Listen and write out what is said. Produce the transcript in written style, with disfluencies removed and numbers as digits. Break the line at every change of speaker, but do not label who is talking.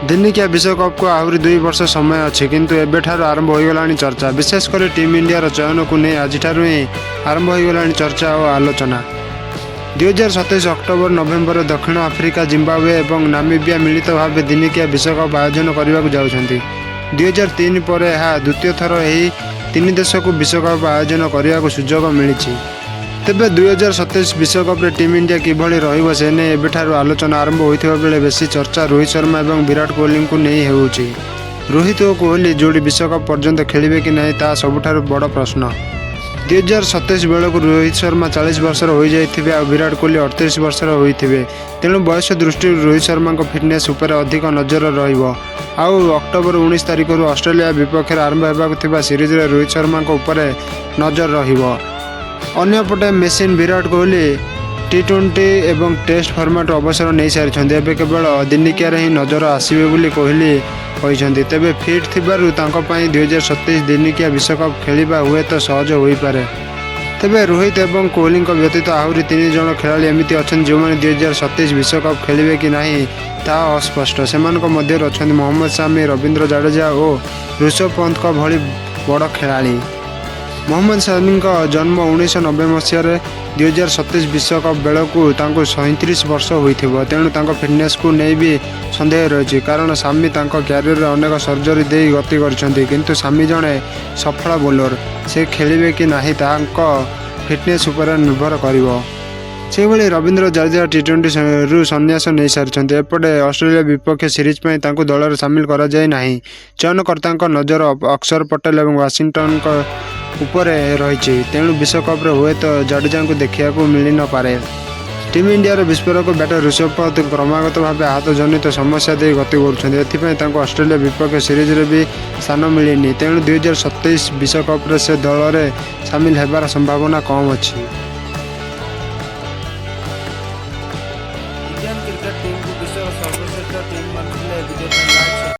ଦିନିକିଆ ବିଶ୍ୱକପକୁ ଆହୁରି 2 ବର୍ଷ ସମୟ ଅଛି, କିନ୍ତୁ ଏବେଠାରୁ ଆରମ୍ଭ ହୋଇଗଲାଣି ଚର୍ଚ୍ଚା। ବିଶେଷ କରି ଟିମ୍ ଇଣ୍ଡିଆର ଚୟନକୁ ନେଇ ଆଜିଠାରୁ ହିଁ ଆରମ୍ଭ ହୋଇଗଲାଣି ଚର୍ଚ୍ଚା ଓ ଆଲୋଚନା। 2027 ଅକ୍ଟୋବର ନଭେମ୍ବରରେ ଦକ୍ଷିଣ ଆଫ୍ରିକା, ଜିମ୍ବାୱେ ଏବଂ ନାମିବିଆ ମିଳିତ ଭାବେ ଦିନିକିଆ ବିଶ୍ୱକପ୍ ଆୟୋଜନ କରିବାକୁ ଯାଉଛନ୍ତି। 2003 ପରେ ଏହା ଦ୍ୱିତୀୟ ଥର ଏହି ତିନି ଦେଶକୁ ବିଶ୍ୱକପ୍ ଆୟୋଜନ କରିବାକୁ ସୁଯୋଗ ମିଳିଛି। ତେବେ 2027 ବିଶ୍ୱକପରେ ଟିମ୍ ଇଣ୍ଡିଆ କିଭଳି ରହିବ, ସେ ନେଇ ଏବେଠାରୁ ଆଲୋଚନା ଆରମ୍ଭ ହୋଇଥିବା ବେଳେ ବେଶୀ ଚର୍ଚ୍ଚା ରୋହିତ ଶର୍ମା ଏବଂ ବିରାଟ କୋହଲିଙ୍କୁ ନେଇ ହେଉଛି। ରୋହିତ ଓ କୋହଲି ଯୋଡ଼ି ବିଶ୍ୱକପ୍ ପର୍ଯ୍ୟନ୍ତ ଖେଳିବେ କି ନାହିଁ, ତାହା ସବୁଠାରୁ ବଡ଼ ପ୍ରଶ୍ନ। 2027 ବେଳକୁ ରୋହିତ ଶର୍ମା 40 ବର୍ଷର ହୋଇଯାଇଥିବେ ଆଉ ବିରାଟ କୋହଲି 38 ବର୍ଷର ହୋଇଥିବେ। ତେଣୁ ବୟସ ଦୃଷ୍ଟିରୁ ରୋହିତ ଶର୍ମାଙ୍କ ଫିଟନେସ୍ ଉପରେ ଅଧିକ ନଜର ରହିବ। ଆଉ ଅକ୍ଟୋବର 19 ତାରିଖରୁ ଅଷ୍ଟ୍ରେଲିଆ ବିପକ୍ଷରେ ଆରମ୍ଭ ହେବାକୁ ଥିବା ସିରିଜରେ ରୋହିତ ଶର୍ମାଙ୍କ ଉପରେ ନଜର ରହିବ। ଅନ୍ୟପଟେ ମେସିନ୍ ବିରାଟ କୋହଲି ଟି-20 ଏବଂ ଟେଷ୍ଟ ଫର୍ମାଟରୁ ଅବସର ନେଇସାରିଛନ୍ତି। ଏବେ କେବଳ ଦିନିକିଆରେ ହିଁ ନଜର ଆସିବେ ବୋଲି କୋହଲି କହିଛନ୍ତି। ତେବେ ଫିଟ୍ ଥିବାରୁ ତାଙ୍କ ପାଇଁ 2027 ଦିନିକିଆ ବିଶ୍ୱକପ୍ ଖେଳିବା ହୁଏତ ସହଜ ହୋଇପାରେ। ତେବେ ରୋହିତ ଏବଂ କୋହଲିଙ୍କ ବ୍ୟତୀତ ଆହୁରି ତିନି ଜଣ ଖେଳାଳି ଏମିତି ଅଛନ୍ତି, ଯେଉଁମାନେ 2027 ବିଶ୍ୱକପ୍ ଖେଳିବେ କି ନାହିଁ ତାହା ଅସ୍ପଷ୍ଟ। ସେମାନଙ୍କ ମଧ୍ୟରେ ଅଛନ୍ତି ମହମ୍ମଦ ସାମି, ରବୀନ୍ଦ୍ର ଜାଡେଜା ଓ ଋଷଭ ପନ୍ତଙ୍କ ଭଳି ବଡ଼ ଖେଳାଳି। ମହମ୍ମଦ ସାମିଙ୍କ ଜନ୍ମ 1990 ମସିହାରେ। 2027 ବିଶ୍ୱକପ୍ ବେଳକୁ ତାଙ୍କୁ 37 ବର୍ଷ ହୋଇଥିବ। ତେଣୁ ତାଙ୍କ ଫିଟନେସ୍କୁ ନେଇ ବି ସନ୍ଦେହ ରହିଛି। କାରଣ ସାମି ତାଙ୍କ କ୍ୟାରିୟରରେ ଅନେକ ସର୍ଜରୀ ଦେଇ ଗତି କରିଛନ୍ତି। କିନ୍ତୁ ସାମି ଜଣେ ସଫଳ ବୋଲର। ସେ ଖେଳିବେ କି ନାହିଁ, ତାଙ୍କ ଫିଟନେସ୍ ଉପରେ ନିର୍ଭର କରିବ। ସେହିଭଳି ରବୀନ୍ଦ୍ର ଜାଡେଜା ଟି-20ରୁ ସନ୍ନ୍ୟାସ ନେଇସାରିଛନ୍ତି। ଏପଟେ ଅଷ୍ଟ୍ରେଲିଆ ବିପକ୍ଷ ସିରିଜ୍ ପାଇଁ ତାଙ୍କୁ ଦଳରେ ସାମିଲ କରାଯାଇ ନାହିଁ। ଚୟନକର୍ତ୍ତାଙ୍କ ନଜର ଅକ୍ଷର ପଟେଲ ଏବଂ ୱାଶିଂଟନଙ୍କ ଉପରେ ରହିଛି। ତେଣୁ ବିଶ୍ୱକପରେ ହୁଏତ ଜାଡେଜାଙ୍କୁ ଦେଖିବାକୁ ମିଳିନପାରେ। ଟିମ୍ ଇଣ୍ଡିଆର ବିସ୍ଫୋରକ ବ୍ୟାଟର ଋଷଭ ପନ୍ତ କ୍ରମାଗତ ଭାବେ ଆହତଜନିତ ସମସ୍ୟା ଦେଇ ଗତି କରୁଛନ୍ତି। ଏଥିପାଇଁ ତାଙ୍କୁ ଅଷ୍ଟ୍ରେଲିଆ ବିପକ୍ଷ ସିରିଜରେ ବି ସ୍ଥାନ ମିଳିନି। ତେଣୁ 2027 ବିଶ୍ୱକପରେ ସେ ଦଳରେ ସାମିଲ ହେବାର ସମ୍ଭାବନା କମ୍ ଅଛି।